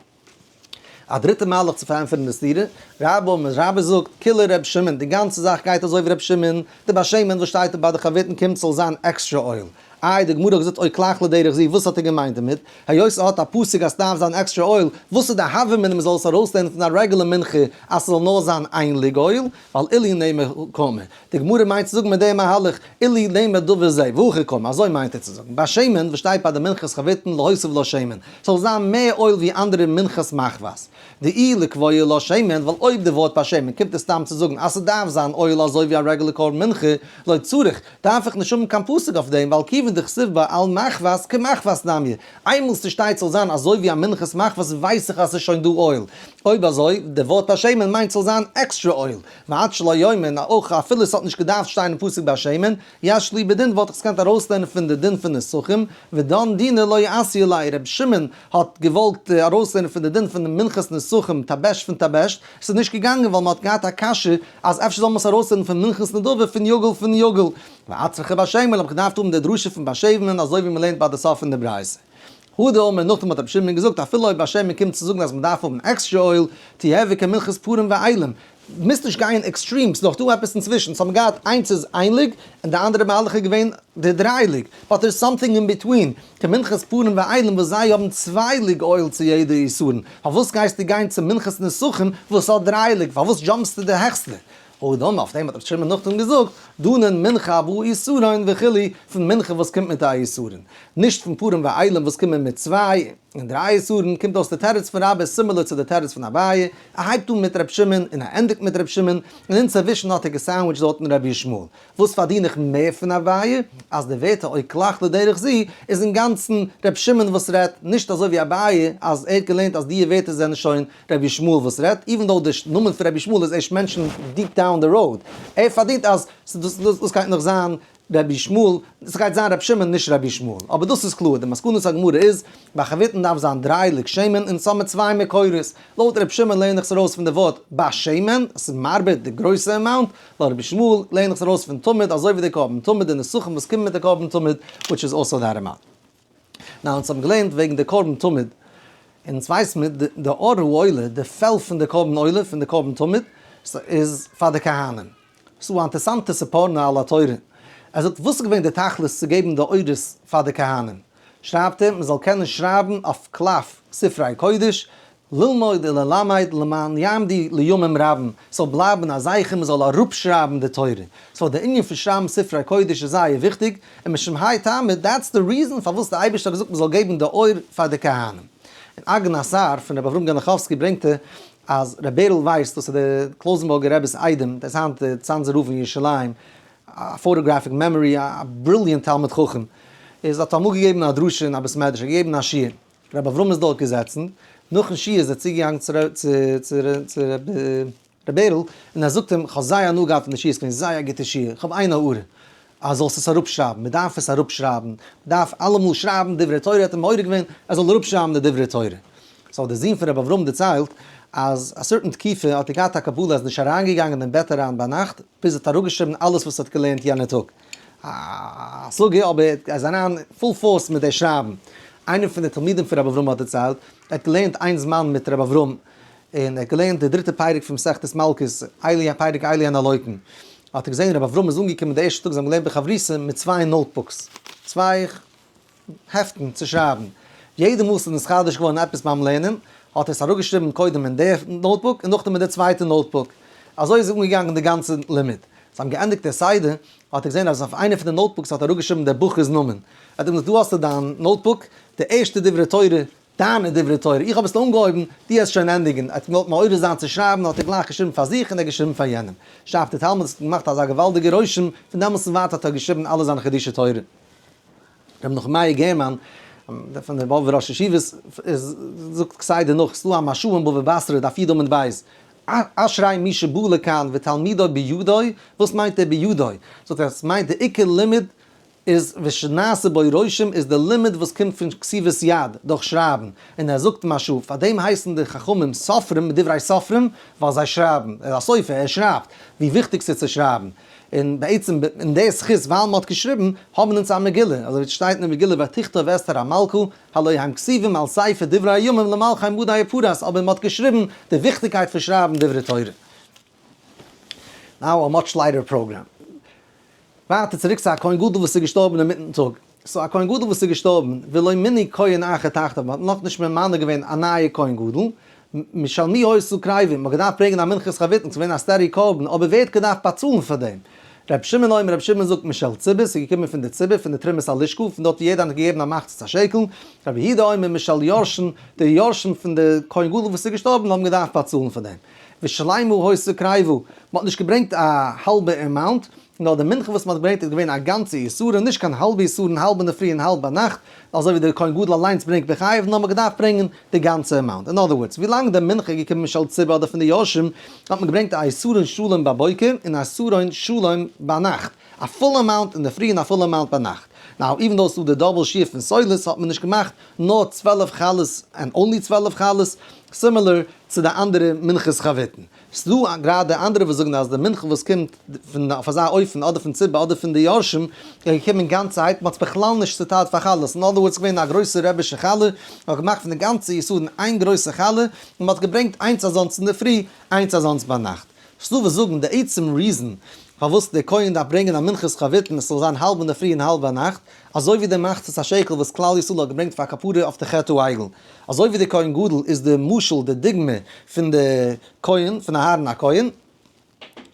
א דריטע מהלך צו פארענטפערן די סתירה, רבה אמר רבה זאגט, כולה ר' שמעון, די גאנצע זאך גייט אזוי ווי ר' שמעון, די בשמן וואס שטייט ביי די חביתין קומט ס'זאל זיין עקסטרע oil. איי די גמרא האט געזאגט או כלך לדרך זו וואס האט ער געמיינט דערמיט? היות ס'האט א פסוק אז ס'דארף זיין עקסטרע oil, וואס איז די הוה אמינא מ'זאל עס ארויסלערנען פון א רעגולער מנחה אז ס'זאל נאר זיין איין לוג oil? ווייל אילו נאמר קאמר. די גמרא מיינט צו זאגן מיט דעם מהלך, אילו נאמר דבר זה, והכי קאמר, אזוי מיינט ער צו זאגן, בשמן וואס שטייט ביי די מנחת חביתין להוסיף לה שמן, ס'זאל זיין מער oil ווי אנדערע מנחת מחבת. דאי לקבוע לה שמן, ווייל אויב די ווארט בשמן קומט עס סתם צו זאגן אז ס'דארף זיין oil אזוי ווי א רעגולער קרבן מנחה, לא צריך, דארף איך נישט האבן קיין פסוק אויף דעם, ווייל כיוון דכתיב בה על מחבת כמחבת דמיא, איינמאל ס'שטייט ס'זאל זיין אזוי ווי א מנחת מחבת ווייס איך אז ס'איז שוין דא oil. אויב אזוי, די ווארט בשמן מיינט ס'זאל זיין עקסטרע oil. ועד שלא יאמר אויך אפילו ס'האט נישט געדארפט שטיין אין פסוק בשמן, יש לי בדין וואלט איך עס געקענט ארויסלערנען פון די דין פון נסכים, ודן דינא לא אתיא ליה, רבי שמעון האט געוואלט ארויסלערנען פון די דין פון מנחת נסכים טבשת פון טבשת, עס איז נישט געגאנגען ווייל מ'האט געהאט א קשיא אז אפשר זאל מען עס ארויסלערנען פון מנחת נדבה פון יגל פון יגל, ואצטריכא בשמן האב איך געדארפט האבן די דרשה פון בשמן אזוי ווי מ'לערנט ביי די סוף פון די ברייתא. הדר אמר נאכדעם האט רבי שמעון געזאגט אפילו אויב בשמן קומט צו זאגן אז מ'דארף האבן עקסטרע oil, תיהוי כמנחת פרים ואילים, מוזט נישט גיין extreme, ס'איז דאך דא עפעס אינצווישן, סאו האט מען געהאט איינס איז איין לוג, און די אנדערע מהלך איז געווען די דריי לוג, but there is something in between, כמנחת פרים ואילים וואס זיי האבן צוויי לוג oil צו יעדע עשרון, פארוואס גייסטו גיין צו מנחת נסכים וואס האט דריי לוג, פארוואס jump סטו די העכסטע? הדר אמר אויף דעם האט רבי שמעון נאכדעם געזאגט, דנין מנחה הבאה עשרון וכו', פון מנחה וואס קומט מיט א עשרון, נישט פון פרים ואילים וואס קומען מיט צוויי. און דריי עשרון, קומט אויס די תירוץ פון רבה איז similar צו די תירוץ פון אביי, ער הייבט אן מיט ר' שמעון און ער ענדיגט מיט ר' שמעון, און אינצווישן האט ער גע sandwiched דארטן רבי ישמעאל. וואס פארדין איך מער פון אביי? אז די ווערטער או כלך לדרך זו איז אינגאנצן ר' שמעון וואס רעדט, נישט אזוי ווי אביי אז ער האט געלערנט אז די ווערטער זענען שוין רבי ישמעאל וואס רעדט, even though די נאמען פון רבי ישמעאל איז ערשט mentioned deep down the road. ער פארדינט אז דאס גייט נאך זיין רבי ישמעאל, ס'גייט זיין רבי שמעון נישט רבי ישמעאל. אבער דאס איז קלאר, די מסקנת הגמרא איז, ביי חביתן דארף זיין דריי לוג שמן און סאמע צוויי מקורות. לויט רבי שמעון לערן איך עס ארויס פון די ווארט בשמן, עס איז מרבה די גרויסע amount, לויט רבי ישמעאל לערן איך עס ארויס פון תמיד, אזוי ווי די קרבן תמיד, די נסכים וואס קומען מיט די קרבן תמיד, which is also that amount. נאר אונז האבן געלערנט וועגן די קרבן תמיד, און אונז ווייסן מיר די עור העולה, די פעל פון די קרבן עולה, פון די קרבן תמיד, איז פאר די כהנים. ס'איז א אינטערסאנטע ספורנו על התורה. ער זאגט וואס איז געווען די תכלית צו געבן די עורות פאר די כהנים? שרייבט ער, מ'זאל קענען שרייבן אויף קלף ספרי קודש, ללמוד וללמד למען יעמדו לימים רבים, ס'זאל בלייבן א זכר מ'זאל אראפשרייבן די תורה. so די ענין פון שרייבן ספרי קודש איז זייער וויכטיג, און משום האי טעמא, that's the reason פארוואס די אייבערשטער האט געזאגט מ'זאל געבן די עור פאר די כהנים. אין אגן השר פון רבי אברהם גענעכאווסקי ברענגט ער אז ר' בערל ווייס, דאס איז דער קלויזענבורגער רבי'ס איידעם, דער איז היינט דער צאנזער רב אין ירושלים, א photographic memory, א brilliant תלמיד חכם, איז האט אמאל געגעבן א דרשה אין א בית מדרש, ער האט געגעבן א שיעור, ר' אברהם איז דארט געזעצן, נאכן שיעור איז ער צוגעגאנגען צו ר' בערל און ער זאגט אים, כ'האב זייער הנאה געהאט פון די שיעור, ס'איז געווען זייער א גוטע שיעור, כ'האב איין הערה, אז זאלסט עס אראפשרייבן, מען דארף עס אראפשרייבן, מען דארף אלעמאל שרייבן דברי תורה, האט אים מעורר געווען ער זאל אראפשרייבן די דברי תורה. so האט דער זון פון רבי אברהם דערציילט, אז א certain תקופה האט ער געהאט א קבלה, ער איז נישט אריינגעגאנגען אין בעט אריין ביינאכט ביז ער האט אראפגעשריבן אלעס וואס ער האט געלערנט יענע טאג. א השגה, אבער ער איז אריין full force מיט די שרייבן. איינער פון די תלמידים פון רבי אברהם האט דערציילט, ער האט געלערנט איין זמן מיט רבי אברהם, און ער האט געלערנט די דריטע פרק פון מסכת מלקות, אלו פרק אלו הן הלוקין, האט ער געזען רבי אברהם איז אנגעקומען די ערשטע טאג זיי האבן געלערנט בחברותא מיט צוויי notebooks, צוויי העפטן צו שרייבן, יעדע מאל ס'איז נתחדש געווארן עפעס ביים לערנען, האט ער עס אראפגעשריבן קודם אין די notebook און נאכדעם אין די צווייטע notebook, אזוי איז אנגעגאנגען די גאנצע לימוד. זיי האבן געענדיגט די סדר, האט ער געזען אז אויף איינע פון די notebooks האט אראפגעשריבן דער בחור'ס נאמען, ער האט אים געזאגט דא האסטו דיין notebook, די ערשטע דברי תורה דיינע דברי תורה, איך האב עס אנגעהויבן, דו העסט שוין ענדיגן. ער האט געוואלט מעורר זיין צו שרייבן, האט ער גלייך געשריבן פאר זיך און ער האט געשריבן פאר יענעם. שרייבט דער תלמיד, עס האט געמאכט אזא געוואלדיגע רושם, פון דעמאלטס און ווייטער האט ער געשריבן אלע זיינע חידושי תורה. רבי נחמיה גערמאן, פון די באבובער ראש ישיבות, איז זאגט כסדר נאך, ס'דא א מהרש"א אין בבא בתרא, דף י' עמוד ב', אשרי מי שבא לכאן ותלמודו בידו, וואס מיינט דער בידו? זאגט ער, עס מיינט די עיקר לימוד איז ושנעשה בו רושם איז די לימוד וואס קומט פון כתיבת יד, דורך שרייבן, און ער זאגט משא, פאר דעם הייסן די חכמים סופרים מדברי סופרים, ווייל זיי שרייבן, ער איז א סופר, ער שרייבט, ווי וויכטיג ס'איז צו שרייבן, און בעצם אין די זכות ווייל מ'האט געשריבן, האבן אונז א מגילה, אזוי ווי ס'שטייט אין די מגילה ותכתוב אסתר המלכה, הלא הם כתובים על ספר דברי הימים למלכי מדי ופרס, אבער מ'האט געשריבן די וויכטיגקייט פון שרייבן דברי תורה. Now a much lighter program. ווייטער צוריק צו א כהן גדול וואס איז געשטארבן אינמיטן טאג. so א כהן גדול וואס איז געשטארבן, ולא מינו כהן אחר תחתיו, מען האט נאכנישט ממנה געווען א נייע כהן גדול, משל מי היתה קריבה, מען האט געדארפט ברענגען א מנחת חביתין, ס'איז געווען א steady קרבן, אבער ווער האט געדארפט באצאלן פאר דעם? ר' שמעון אומר, ר' שמעון זאגט משל ציבור, ס'איז געקומען פון די ציבור, פון די תרומת הלשכה, פון דארט האט יעדער איינער געגעבן א מחצית השקל, רבי יהודה אומר משל יורשין, די יורשים פון די כהן גדול וואס איז געשטארבן האבן געדארפט באצאלן פאר דעם. ושלימה היתה קריבה, מען האט נישט געברענגט א האלבע amount, נאר די מנחה וואס מען האט געברענגט איז געווען א גאנצע עשרון, נישט קיין האלבע עשרון, האלב אינדערפרי און האלב ביינאכט, אזוי ווי דער כהן גדול אליינס ברענגט בחייו, נאר מען האט געדארפט ברענגען די גאנצע amount. In other words, ווילאנג די מנחה איז געקומען משל ציבור אדער פון די יורשים, האט מען געברענגט א עשרון שלם בבוקר און א עשרון שלם ביינאכט, א full amount אינדערפרי און א full amount ביינאכט. Now, even though ס'איז דא די double שיעור פון סולת, האט מען נישט געמאכט נאר 12 חלות and only 12 חלות, similar צו די אנדערע מנחת חביתין. ס'דא גראדע אנדערע וואס זאגן אז די מנחה וואס קומט פון אויף אזא אופן אדער פון ציבור אדער פון די יורשים איז געקומען גאנצערהייט, מ'האט עס בכלל נישט צוטיילט פאר חלות, in other words ס'געווען א גרויסע רבי'שע חלה, מ'האט געמאכט פון די גאנצע עשרון איין גרויסע חלה, און מ'האט געברענגט איינס אזאנס אינדערפרי איינס אזאנס ביינאכט. ס'דא וואס זאגן די עצם reason פארוואס דער כהן דארף ברענגען א מנחת חביתין עס זאל זיין האלב אינדערפרי און האלב ביינאכט, אזוי ווי די מחצית השקל וואס כלל ישראל האט געברענגט פאר כפרה אויף די חטא העגל, אזוי ווי דער כהן גדול איז די משל די דוגמא פון די כהן פון אהרן הכהן.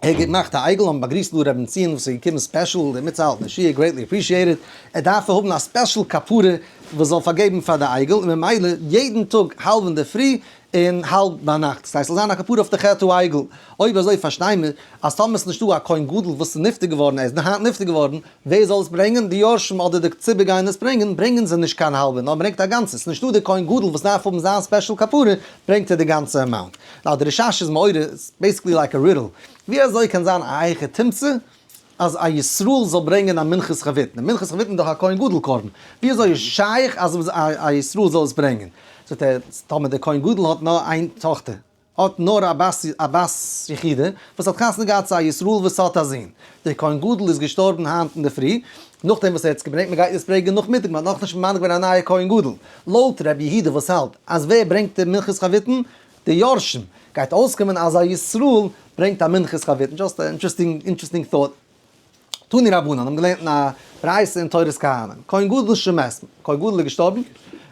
ער געמאכט א עגל, האבן באגריסט דא ר' בנציון וואס איז געקומען special די מיטצוהאלטן די שיעור, greatly appreciated, ער דארף האבן א special כפרה וואס זאל פארגעבן פאר די עגל, און ממילא יעדן טאג האלב אינדערפרי און האלב ביינאכט, ס'הייסט ס'זאל זיין א כפרה אויף די חטא העגל. אויב אזוי פארשטיי מיר אז טאמער ס'איז נישטא א כהן גדול וואס איז נפטר געווארן, ער איז היינט נפטר געווארן, ווער זאל עס ברענגען? די יורשים אדער די ציבור גייען עס ברענגען? ברענגען זיי נישט קיין האלבע, נאר מ'ברענגט א גאנצע, ס'איז נישטא די כהן גדול וואס דארף האבן זיין special כפרה, ברענגט ער די גאנצע amount. Now די רשש איז מעורר, it's basically like a riddle, ווי אזוי קען זיין א היכי תמצא אז א ישראל זאל ברענגען א מנחת חביתין? די מנחת חביתין איז דאך א כהן גדול קרבן, ווי אזוי איז שייך אז א ישראל זאל עס ברענגען? זאגט ער, טאמער דער כהן גדול האט נאר איין טאכטער, האט נאר א בת א בת יחידה וואס האט חתונה געהאט צו א ישראל וואס האט א זון, דער כהן גדול איז געשטארבן היינט אינדערפרי, נאכדעם וואס ער האט עס געברענגט, מען גייט עס ברענגען נאכמיטאג, מען האט נאכנישט ממנה געווען א נייע כהן גדול, לויט רבי יהודה וואס האלט אז ווער ברענגט די מנחת חביתין? די יורשים, גייט אויסקומען אז א ישראל ברענגט א מנחת חביתין, just א interesting interesting thought. תנו רבנן האבן געלערנט אין א ברייתא אין תורת כהנים, כהן גדול שמת, כהן גדול איז געשטארבן,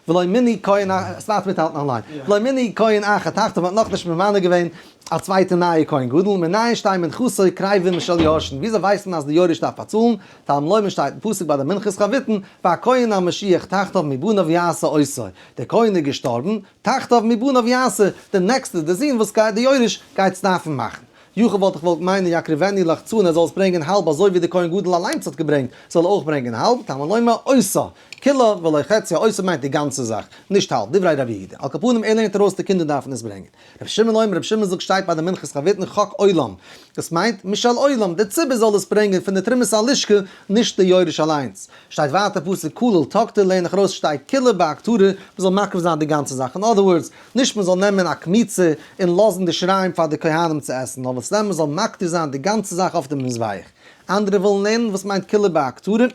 ולא מינו כהן א, עס ווארט מיטהאלטן אליין, ולא מינו כהן אחר תחתיו, מ'האט נאכנישט ממנה געווען א צווייטע נייע כהן גדול, מנין שתהא מנחתו קריבה משל יורשין, וויאזוי ווייסט מען אז די יורש דארף באצאלן, תלמוד לומר שטייט אין פסוק ביי די מנחת חביתין, והכהן המשיח תחתיו מבניו יעשה אותו, דער כהן איז געשטארבן, תחתיו מבניו יעשה, די נעקסטע, די זון וואס גייט, די יורש, גייט עס דארפן מאכן. יכול וואלט איך געוואלט מיינען יקריבנו לחצאין ער זאל עס ברענגען האלב אזוי ווי די כהן גדול אליינס האט געברענגט זאל ער אויך ברענגען האלב, תלמוד לומר אותה כולה ולא חציה אותה מיינט די גאנצע זאך נישט האלב, דברי רבי יהודה, על כל פנים ער לערנט ארויס די קינדער דארפן עס ברענגען. רבי שמעון אומר רבי שמעון זאגט שטייט ביי די מנחת חביתין חק עולם דאס מיינט משל עולם די ציבור זאל עס ברענגען פון די תרומת הלשכה נישט די יורש אליינס. שטייט ווייטער פסוק כליל תקטר לערן איך ארויס שתהא כולה בהקטרה מען זאל מקריב זיין די גאנצע זאך אין other words נישט מען זאל נעמען א קמיצה און לאזן די שיריים פאר די כהנים צו עסן, נאר וואס דען מען זאל מקטיר זיין די גאנצע זאך אויף דעם מזבח. אנדערע ווילן לערנען וואס מיינט כולה בהקטרה,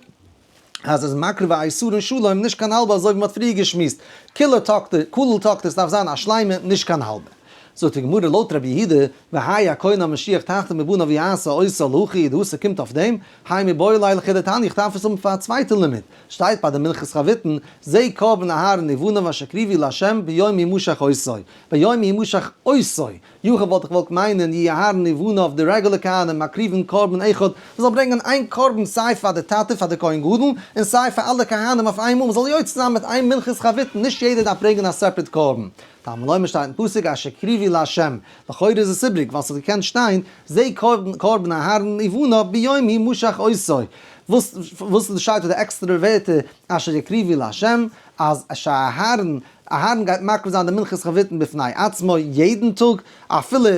אז עס איז מקריב א עשרון שלם, נישט קיין האלבע אזוי ווי מען האט פריער געשמועסט, כולה תקטר, כליל תקטר, עס דארף זיין א שלימה, נישט קיין האלבע. זאגט די גמרא לויט רבי יהודה, והאי הכהן המשיח תחתיו מבניו יעשה אותה להכי דהתם קומט אויף דעם, האי מיבעי ליה לכדתניא איך דארף עס האבן פאר א צווייטע לימוד, שטייט ביי די מנחת חביתין, זה קרבן אהרן ובניו אשר הקריבו לה' ביום המשח אותו, ביום המשח אותו, יכול וואלט איך געוואלט מיינען יהיו אהרן ובניו די רעגולער כהנים מקריבין קרבן אחד, מ'זאל ברענגען איין קרבן סיי פאר די טאטע פאר די כהן גדול, און סיי פאר אלע כהנים אויף איינמאל, מ'זאל יוצא זיין מיט איין מנחת חביתין, נישט יעדער דארף ברענגען א separate קרבן. תלמוד לומר שטייט אין פסוק אשר הקריבו לה', לכאורה איז עס איבריג ווייל ס'האט געקענט שטיין זה קרבן אהרן ובניו ביום המשח אותו, וואס וואס איז די שייטה די עקסטערע ווערטער אשר יקריבו לה', אז שאהרן אהרן גייט מקריב זיין די מנחת חביתין בפני עצמו יעדן טאג, אפילו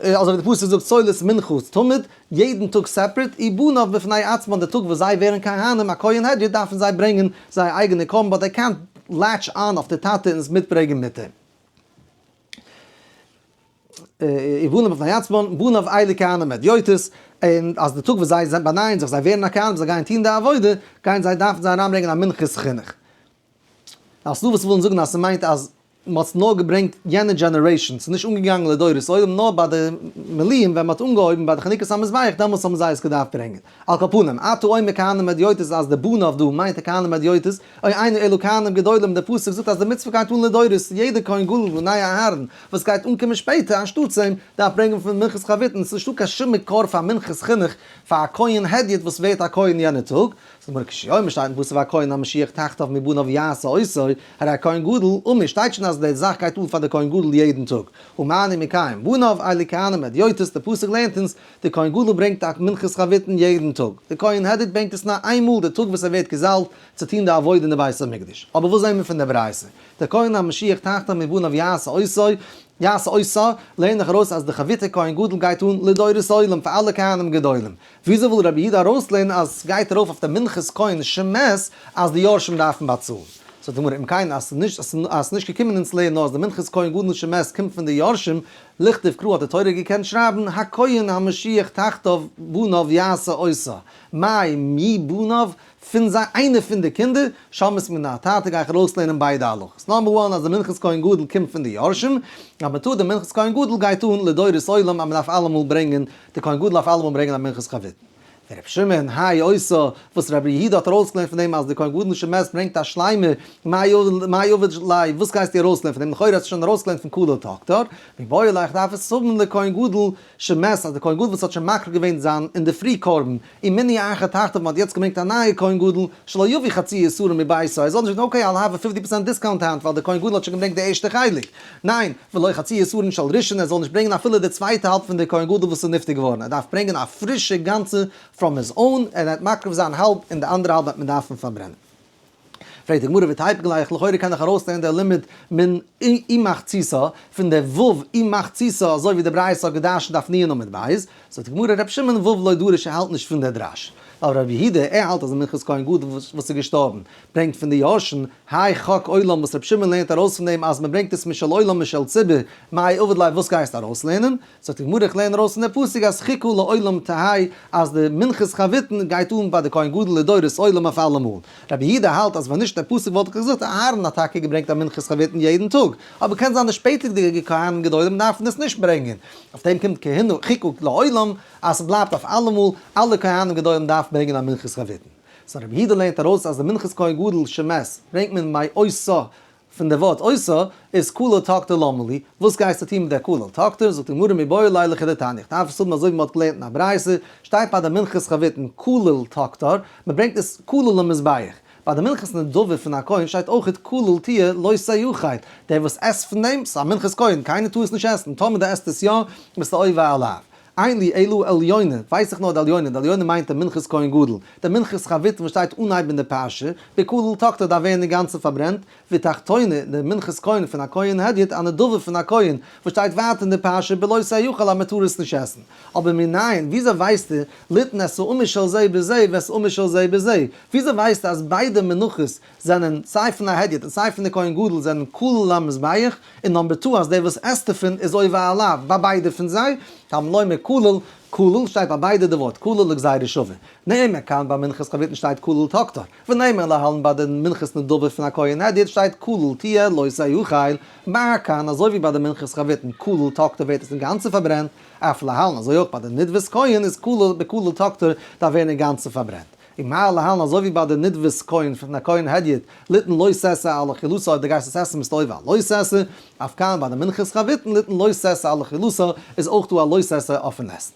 אזוי ווי די פסוק זאגט סולת מנחה תמיד, יעדן טאג separate, ובניו בפני עצמן די טאג וואס זיי ווערן כהנים א כהן הדיוט דארפן זיי ברענגען זייער אייגענע קרבן but they can't latch on אויף די טאטע און עס מיטברענגען מיט אים. ובניו בפני עצמן, בניו אלו כהנים הדיוטות, און אז די טאג וואס זיי באנייען זיך, זיי ווערן א כהנים, זיי גייען טון די עבודה, גייען זיי דארפן זיי אריינברענגען א מנחת חינוך. Now ס'דא וואס ווילן זאגן אז ס'מיינט אז מ'האט עס נאר געברענגט יענע generation, ס'איז נישט אנגעגאנגען לדורות עולם, נאר ביי די מילואים ווען מ'האט אנגעהויבן ביי די חנוכת המזבח דעמאלטס האבן זיי עס געדארפט ברענגען. על כל פנים, אתה אומר כהנים הדיוטות אז די בניו דא מיינט די כהנים הדיוטות, או אינו אלא כהנים גדולים, דער פסוק זאגט אז די מצוה גייט אן לדורות, יעדער כהן גדול בני אהרן וואס גייט אנקומען שפעטער אנשטאטס אים, דארף ברענגען פון מנחת חביתין, ס'איז נישטא קיין שום מקור פאר מנחת חינוך פאר א כהן הדיוט וואס ווערט א כהן יענע טאג, זאגט די גמרא כשהוא אומר שטייט אין פסוק והכהן המשיח תחתיו מבניו יעשה אותו, הרי כהן גדול אמור שטייט שוין אז די זאך גייט אן פאר די כהן גדול יעדן טאג, ומה אני מקיים בניו אלו כהנים הדיוטות, די פסוק לערנט אונז די כהן גדול ברענגט א מנחת חביתין יעדן טאג, די כהן הדיוט ברענגט עס נאר איין מאל די טאג וואס ער ווערט געזאלבט צו טון די עבודה אין די בית המקדש, אבער וואס זעהן מיר פון די ברייתא? די כהן המשיח תחתיו מבניו יעשה אותו, יעשה אותה, לערן איך ארויס אז די חביתי כהן גדול גייט אן לדורות עולם פאר אלע כהנים גדולים. וויאזוי וויל רבי יהודה ארויסלערנען אז סגייט ארויף אויף די מנחת כהן שמת אז די יורשים דארפן באצאלן? זאגט די גמרא אם כן אז ס'איז נישט געקומען אונז לערנען נאר אז די מנחת כהן גדול שמת קומט פון די יורשים, לכתוב קרא האט די תורה געקענט שרייבן הכהן המשיח תחתיו בניו יעשה אותה, מאי מי בניו פון זיי איינער פון די קינדער, שמעת מינה תרתי גיי איך ארויסלערנען ביידע הלכות. number one אז די מנחת כהן גדול קומט פון די יורשים, number two די מנחת כהן גדול גייט אן לדורות עולם אז מען דארף אלעמאל ברענגען, די כהן גדול דארף אלעמאל ברענגען א מנחת חביתין. ור' שמעון, האי אותה, וואס רבי יהודה האט ארויסגעלערנט פון דעם אז די כהן גדול שמת ברענגט א שלימה, מאי עביד ליה, וואס גייסטו ארויסלערנען פון דעם? לכאורה האסטו שוין ארויסגעלערנט פון כליל תקטר, מיבעי ליה איך דארף עס האבן לכהן גדול שמת אז די כהן גדול וואס האט שוין מקריב געווען זיין אינדערפרי קרבן, ומינו אחר תחתיו מען האט יעצט געברענגט א נייע כהן גדול, שלא יביא חצי יתרון מביתו, ער זאל נישט זאגן okay I'll have a fifty percent discount היינט ווייל די כהן גדול האט שוין געברענגט די ערשטע חלק, ניין, ולא חצי יתרון של ראשון ער זאל נישט ברענגען אפילו די צווייטע האלב פון די כהן גדול וואס איז נפטר געווארן, ער דארף ברענגען א פרישע גאנצע from his own, ער וועט מקריב זיין האלב און די אנדערע האלב וועט מען דארפן פארברענען. פרעגט די גמרא ותיפוק ליה, לכאורה קען איך ארויסלערנען דער לימוד מן ומחציתה פון דער ו' ומחציתה אזוי ווי די ברייתא האט געדרשנט דף נ' עמוד ב', זאגט די גמרא ר' שמעון ו' לא דרש ער האלט נישט פון דער דרש, ווייל ר' יהודה ער האלט אז די מנחת כהן גדול וואס איז געשטארבן ברענגט פון די יורשין, האי חק עולם וואס ר' שמעון לערנט ארויס פון דעם אז מען ברענגט עס משל עולם משל ציבור, מאי עביד ליה וואס גייסטו ארויסלערנען? זאגט די גמרא איך לערן ארויס פון די פסוק אז חוקה לעולם תהא אז די מנחת חביתין גייט אן ביי די כהן גדול לדורות עולם אויף אלעמאל. רבי יהודה האלט אז ווען נישט די פסוק וואלט איך געזאגט אהרן האט טאקע געברענגט א מנחת חביתין יעדן טאג, אבער קען זיין די שפעטערדיגע כהנים גדולים דארפן עס נישט ברענגען, אויף דעם קומט כהונה חוקה לעולם אז ס'בלייבט אויף אלעמאל, אלע כהנים גדולים דארפן ברענגען א מנחת חביתין. סא רבי יהודה לערנט ארויס אז די מנחת כהן גדול שמת ברענגט מען מאותה פון די ווארט אותה איז כליל תקטר למה לי, וואס גייסטו טון מיט דער כליל תקטר, זאגט די גמרא מיבעי ליה לכדתניא, איך דארף עס האבן אזוי ווי מען האט געלערנט אין א ברייתא, שטייט ביי די מנחת חביתין כליל תקטר, מען ברענגט עס כליל למזבח, ביי די מנחת נדבה פון א כהן שטייט אויכעט כליל תהיה לא תאכל, דער וואס עסט פון דעם, ס'איז א מנחת כהן, קיינער טאר עס נישט עסן, טאמער דו עסט עס יא, ביסטו עובר א לאו. אין לי אלא עליונה, ווייס איך נאר די עליונה, די עליונה מיינט די מנחת כהן גדול, די מנחת חביתין וואס שטייט אנהייב אין די פרשה, בכליל תקטר דארף ווערן אינגאנצן פארברענט, ותחתונה, די מנחת כהן פון א כהן הדיוט, א נדבה פון א כהן, וואס שטייט ווייטער אין די פרשה, בלא תאכל אז מען טאר עס נישט עסן. אבער מנין, וויאזוי ווייסטו, ליתן את האמור של זה בזה ואת האמור של זה בזה? וויאזוי ווייסטו אז ביידע מנחות זענען סיי פון א הדיוט און סיי פון די כהן גדול זענען כליל למזבח, און number two אז דער וואס עסט דערפון איז עובר א לאו ביי ביידע פון זיי, תלמוד לומר כליל, כליל שטייט ביי ביידע די ווארט כליל לגזירה שווה, נאמר כאן ביי מנחת חביתין שטייט כליל תקטר, ונאמר להלן ביי די מנחת נדבה פון א כהן הדיוט שטייט כליל תהיה לא תאכל, מה כאן אזוי ווי ביי די מנחת חביתין כליל תקטר ווערט עס אינגאנצן פארברענט, אף להלן אזוי אויך ביי די נדבת כהן איז כליל בכליל תקטר דארף ווערן אינגאנצן פארברענט. ומה להלן אזוי ווי ביי די נדבת כהן פון א כהן הדיוט, ליתן לא תעשה על אכילתו אויב דו גייסט עס עסן ביסטו עובר א לא תעשה, אף כאן ביי די מנחת חביתין ליתן לא תעשה על אכילתו איז אויך דא א לא תעשה אויפן עסן.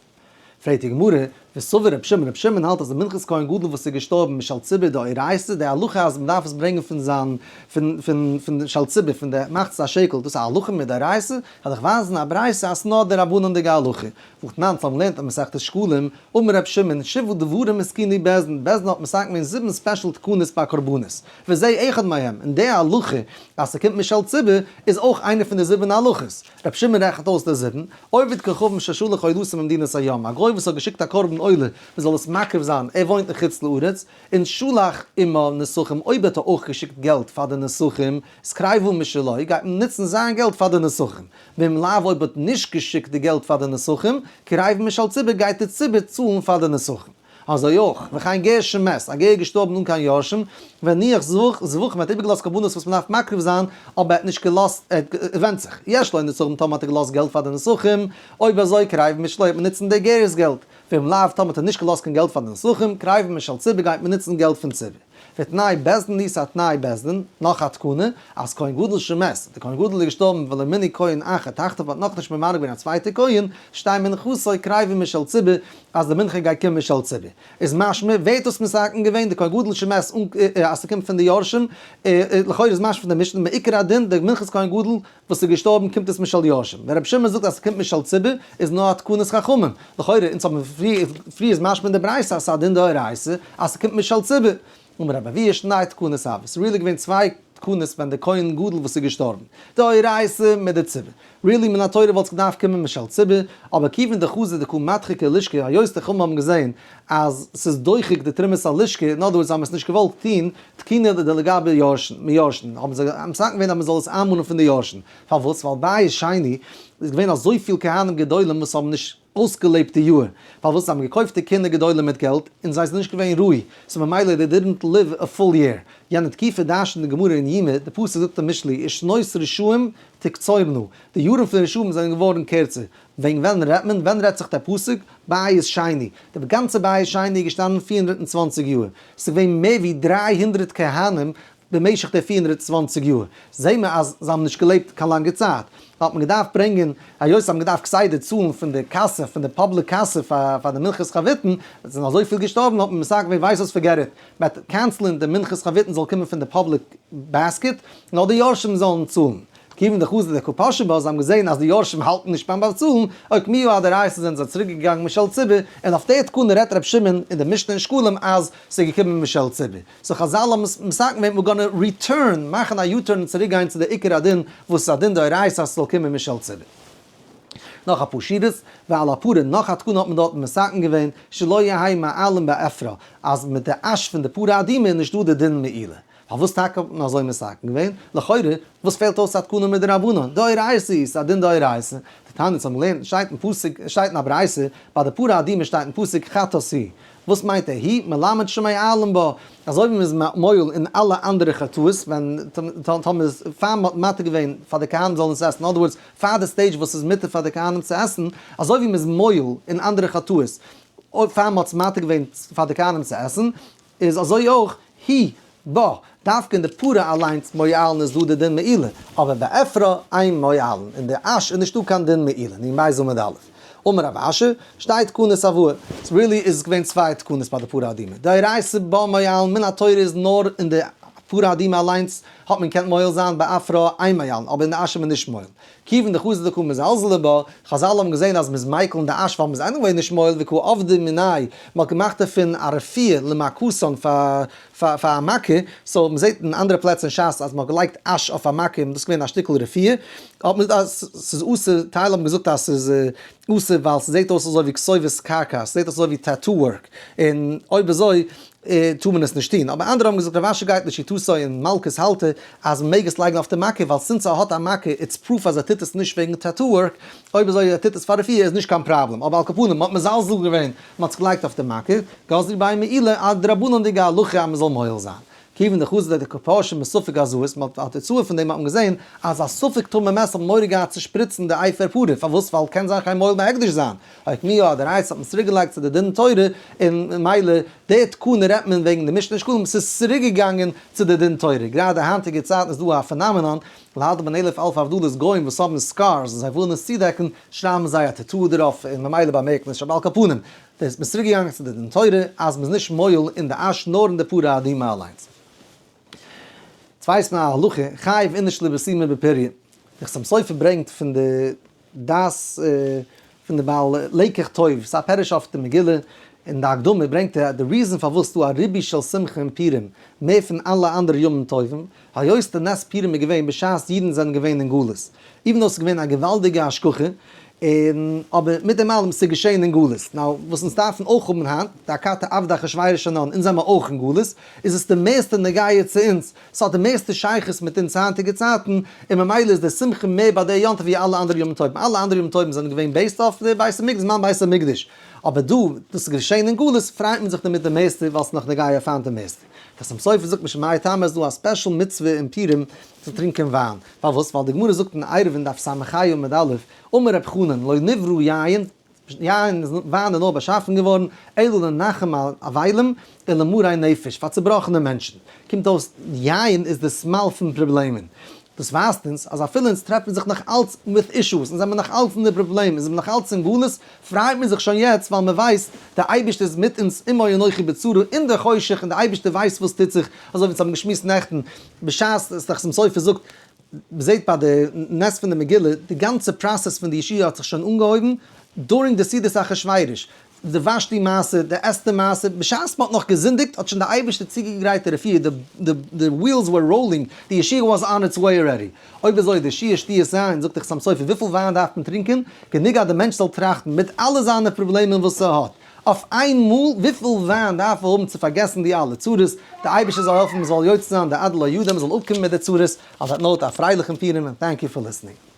פרעגט די גמרא, וסבר רבי שמעון, רבי שמעון האלט אז די מנחת כהן גדול וואס איז געשטארבן משל ציבור דאורייתא, די הלכה אז מען דארף עס ברענגען פון זיין פון פון פון של ציבור פון די מחצית השקל דאס איז א הלכה מדאורייתא, וועל איך ווייזן א ברייתא אז ס'נאר דרבנן'דיגע הלכה, והתנן, ס'האבן געלערנט אין מסכת שקלים, אמר ר' שמעון, שבעה דברים התקינו בית דין, בית דין האט מתקן געווען זיבן special תקנות ביי קרבנות, וזה אחד מהם, און די הלכה אז ס'קומט משל ציבור איז אויך איינע פון די זיבן הלכות. ר' שמעון רעכנט אויס די זיבן, עובד כוכבים ששלח עולתו ממדינת הים, א גוי וואס האט געשיקט א קרבן עולה מ'זאל עס מקריב זיין, ער וואוינט אין חוץ לארץ, און שלח עמה נסכים אויב האט ער אויך געשיקט געלט פאר די נסכים, איז קרבו משלו, גייט מען נוצן זיין געלט פאר די נסכים. ואם לאו אויב האט נישט געשיקט די געלט פאר די נסכים, קרבו משל ציבור גייט די ציבור צאלן פאר די נסכים. אזוי אויך, וכן גר שמת, א גר איז געשטארבן אן קיין יורשים, והניח זבחים האט איבערגעלאזט קרבנות וואס מען דארף מקריב זיין, אבער ער האט נישט געלאזט, ער האט, ווענדט זיך, יש לו נסכים טאמער האט ער געלאזט געלט פאר די נסכים, אויב אזוי קרבו משלו וועט מען נוצן די גר'ס געלט, ואם לאו טאמער האט ער נישט געלאזט קיין געלט פאר די נסכים, קרבו משל ציבור גייט מען נוצן געלט פון ציבור. ותנאי בית דין איז א תנאי בית דין, נאך א תקנה, אז כהן גדול שמת, די כהן גדול איז געשטארבן ולא מינו כהן אחר תחתיו האט נאכנישט ממנה געווען א צווייטע כהן, שתהא מנחתו קרבה משל ציבור, אז די מנחה גייט קומען משל ציבור. איז משמע, ווער האט דאס מתקן געווען, די כהן גדול שמת אן אז ס'קומט פון די יורשים, לכאורה איז משמע פון די משנה, מעיקר הדין, די מנחת כהן גדול וואס איז געשטארבן קומט עס משל יורשים, ווען רבי שמעון זאגט אז ס'קומט משל ציבור איז נאר א תקנת חכמים, לכאורה אונז האבן פריער איז משמע אין די ברייתא אז ס'איז א דין דאורייתא אז ס'קומט משל ציבור, אמר רבי אבהו שני תקנות הוו, ס'איז really געווען צוויי תקנות ווען די כהן גדול וואס איז געשטארבן, דאורייתא מיט די ציבור, really מן התורה וואלט עס געדארפט קומען משל ציבור, אבער כיוון דחזו דקא מדחיקא לשכה היות די חכמים האבן געזען אז ס'איז דוחק די תרומת הלשכה, in other words זיי האבן עס נישט געוואלט טון, תקינו דלגבי יורשין, מיורשין, האבן זיי מתקן געווען אז מ'זאל עס איינמאנען פון די יורשין. פארוואס? ווייל בית שני איז געווען אזויפיל כהנים גדולים וואס האבן נישט. אויסגעלעבטע יאר, פארוואס זיי האבן געקויפט די כהונה גדולה מיט געלט און זיי זענען נישט געווען ראוי, so ממילא they didn't live a full year. יענע תקופה דרש'נט די גמרא אין יומא, די פסוק זאגט אין משלי, ושנות רשעים תקצורנה, די יארן פון רשעים זענען געווארן קערצער. וועגן ווען רעדט מען? ווען רעדט זיך דער פסוק? בית שני. די גאנצע בית שני איז געשטאנען 420 יאר. ס'איז געווען מער ווי 300 כהנים במשך די 420 יאר. זעהן מיר אז זיי האבן נישט געלעבט קיין לאנגע צייט. האט מען געדארפט ברענגען, היות זיי האבן געדארפט כסדר צאלן פון די קאסע, פון די public קאסע פאר די מנחת חביתין, עס זענען אזויפיל געשטארבן, האט מען מסכים געווען, ווייסט וואס, forget it, מ'וועט cancel ען די מנחת חביתין זאל קומען פון די public basket, נאר די יורשים זאלן צאלן. כיוון דחזו דקא פשו בה, זיי האבן געזען אז די יורשים האלטן נישט ביים באצאלן, אוקמוה אדאורייתא זענען זיי צוריק געגאנגען משל ציבור, און אויף די תקנה רעדט ר' שמעון אין די משנה אין שקלים אז ס'איז געקומען משל ציבור. so חזל האבן עס מתקן געווען we're gonna return, מאכן א U-turn און צוריק גיין צו די עיקר הדין וואס איז א דין דאורייתא אז ס'זאל קומען משל ציבור. נאך אפאר שורות, ועל הפרה, נאך א תקנה האט מען דארטן מתקן געווען, שלא יהא מועלין בעפרה, אז מיט די אש פון די פרה אדומה איז נישטא די דין מעילה. פארוואס טאקע האט מען אזוי מתקן געווען? לכאורה, וואס פעלט אויס א תקנה מדרבנן? דאורייתא איז א דין דאורייתא. דתניא האבן געלערנט, שטייט אין פסוק, שטייט אין א ברייתא, ביי די פרה אדומה שטייט אין פסוק חטאת היא. וואס מיינט ער היא? מלמד שמועלין בה. אזוי ווי מ'איז מועל אין אלע אנדערע חטאות, ווען טאמער איז פאר מ'האט מתיר געווען פאר די כהנים זאלן עס עסן, אין other words, פאר די stage וואס איז מותר פאר די כהנים צו עסן, אזוי ווי מ'איז מועל אין אנדערע חטאות, אויב פאר מ'האט עס מתיר געווען פאר די כהנים צו עסן, איז אזוי אויך היא בה, דווקא אין די פרה אליינס מועלין איז דא די דין מעילה, אבער בעפרה אין מועלין, אין די אש איז נישטא קיין דין מעילה, נ בית עמוד א'. אמר רב אשי, שתי תקנות הוו, really איז געווען צוויי תקנות ביי די פרה אדומה, דאורייתא בה מועלין מן התורה איז נאר אין די פרה אדומה אליינס האט מען געקענט מועל זיין, בעפרה אין מועלין, אבער אין די אש איז מען נישט מועל. כיוון דחזו דקא מזלזלי בה, חזל האבן געזען אז מ'איז מיקל אין די אש ווייל מ'איז anyway נישט מועל וקא עבדי מיניה, מ'האט געמאכט דערפון א רפואה למכתן פאר פאר א מכה, so מ'זעט אין אנדערע פלעצער אין שס אז מ'האט געלייגט אש אויף א מכה און דאס איז געווען א שטיקל רפואה, האט מען אז ס'איז אסור, טייל האבן געזאגט אז ס'איז אסור ווייל ס'זעט אויס אזוי ווי כתובת קרקע, ס'זעט אויס אזוי ווי tattoo work, און אויב אזוי טאר מען עס נישט טון, אבער אנדערע האבן געזאגט רב אשי גייט לשיטתו און מלקות האלט ער אז מען מעג עס לייגן אויף די מכה ווייל since ער האט א מכה it's proof אז ער טוט עס נישט וועגן tattoo work, אויב אזוי ער טוט עס פאר רפואה איז נישט קיין פראבלעם, אבער על כל פנים מען האט מזלזל געווען, מען האט עס געלייגט אויף די מכה, גזרו ביה מעילה א דרבנן'דיגע הלכה אז מען זאל מועל זיין. כיוון דחזו דקא פשי מספק הזאת, מען האט א תוצאה פון דעם האט מען געזען אז א ספק טמא מת האט מורא געהאט צו שפריצן די אפר פרה, פארוואס? ווייל קען זיין קיין מועל בהקדש זיין, אוקמוה אדאורייתא האט מען צוריק געלייגט צו די דין תורה, און ממילא די תקנה רעדט מען וועגן די משנה שקלים, ס'איז צוריק געגאנגען צו די דין תורה, גראדע היינטיגע צייטן איז דא א phenomenon, להבדיל בין אלף אלפי הבדלות גוים וואס האבן scars און זיי ווילן עס צודעקן, שרייבן זיי א tattoo דערויף און ממילא באמערקט מען עס נישט, אבער על כל פנים, דאס מ'איז צוריק געגאנגען צו די דין תורה אז מ'איז נישט מועל אין די אש נאר אין די פרה אדומה אליינס. יעצט ווייסט מען א הלכה, חייב איניש לבסומי בפוריא. די חתם סופר ברענגט פון די דעת פון די בעל לקח טוב, ס'איז א פירוש אויף די מגילה, אין די הקדמה ברענגט ער די reason פארוואס ס'דא א ריבוי של שמחה אין פורים מער פון אלע אנדערע ימים טובים, היות די נס פורים איז געווען בשעת אידן זענען געווען אין גלות, even though ס'איז געווען א געוואלדיגע השגחה, און אבער מיט דעם אלעם ס'איז געשען אין גלות, now וואס אונז דארפן אויך האבן היינט, דאכתי עבדי אחשורוש אנן, אונז זעמער אויך אין גלות, איז עס די מערסטע נוגע צו אונז, ס'האט די מערסטע שייכות מיט אונז היינטיגע צייטן, און ממילא איז די שמחה מער ביי די יום טוב ווי אלע אנדערע ימים טובים, אלע אנדערע ימים טובים זענען געווען based אויף די בית המקדש, זמן בית המקדש, אבער דא, דאס איז געשען אין גלות, פרייט מען זיך דערמיט די מערסטע, ווייל ס'איז נאך נוגע אויף היינט די מערסטע. דער חתם סופר זאגט משום מאי טעמא איז דא א special מצוה אין פורים צו טרינקען וויין, פארוואס? ווייל די גמרא זאגט אין עירובין דף ס"ה עמוד א', אמר רב חנן, לא נברא יין, יין איז וויין איז נאר באשאפן געווארן, אלא לנחם אבלים ולמרי נפש, פאר צובראכענע מענטשן. קומט אויס, יין איז די סמל פון פראבלעמען. דאס ווייזט אונז אז אפילו אונז טרעפן זיך נאך אלץ מיט issues, אונז זעמיר נאך אלץ אין די פראבלעם, אונז זעמיר נאך אלץ אין גלות, פרייט מען זיך שוין יעצט ווייל מען ווייסט די אייבערשטער איז מיט אונז עמו אנכי בצרה אין די חושך און די אייבערשטער ווייסט וואס טוט זיך, אזוי ווי אונז האבן געשמועסט נעכטן בשעת דער חתם סופר זאגט, מען זעט ביי די נס פון די מגילה, די גאנצע process פון די ישועה האט זיך שוין אנגעהויבן during די סעודת אחשורוש, די ושתי מעשה, די אסתר מעשה, בשעת מען האט נאך געזינדיגט האט שוין די אייבערשטער צוגעגרייט די רפואה, די wheels were rolling, די ישועה was on its way already. אויב אזוי די שיעור שתיית יין, זאגט דער חתם סופר, וויפיל וויין דארף מען טרינקען? גענוג אז די מענטש זאל טראכטן, מיט אלע זיינע פראבלעמען וואס ער האט, אויף איין מאל, וויפיל וויין דארף ער האבן צו פארגעסן די אלע צרות, די אייבערשטער זאל העלפן מען זאל יוצא זיין די עד לא ידע, מען זאל אפקומען מיט די צרות, on that note א פרייליכן פורים און thank you for listening.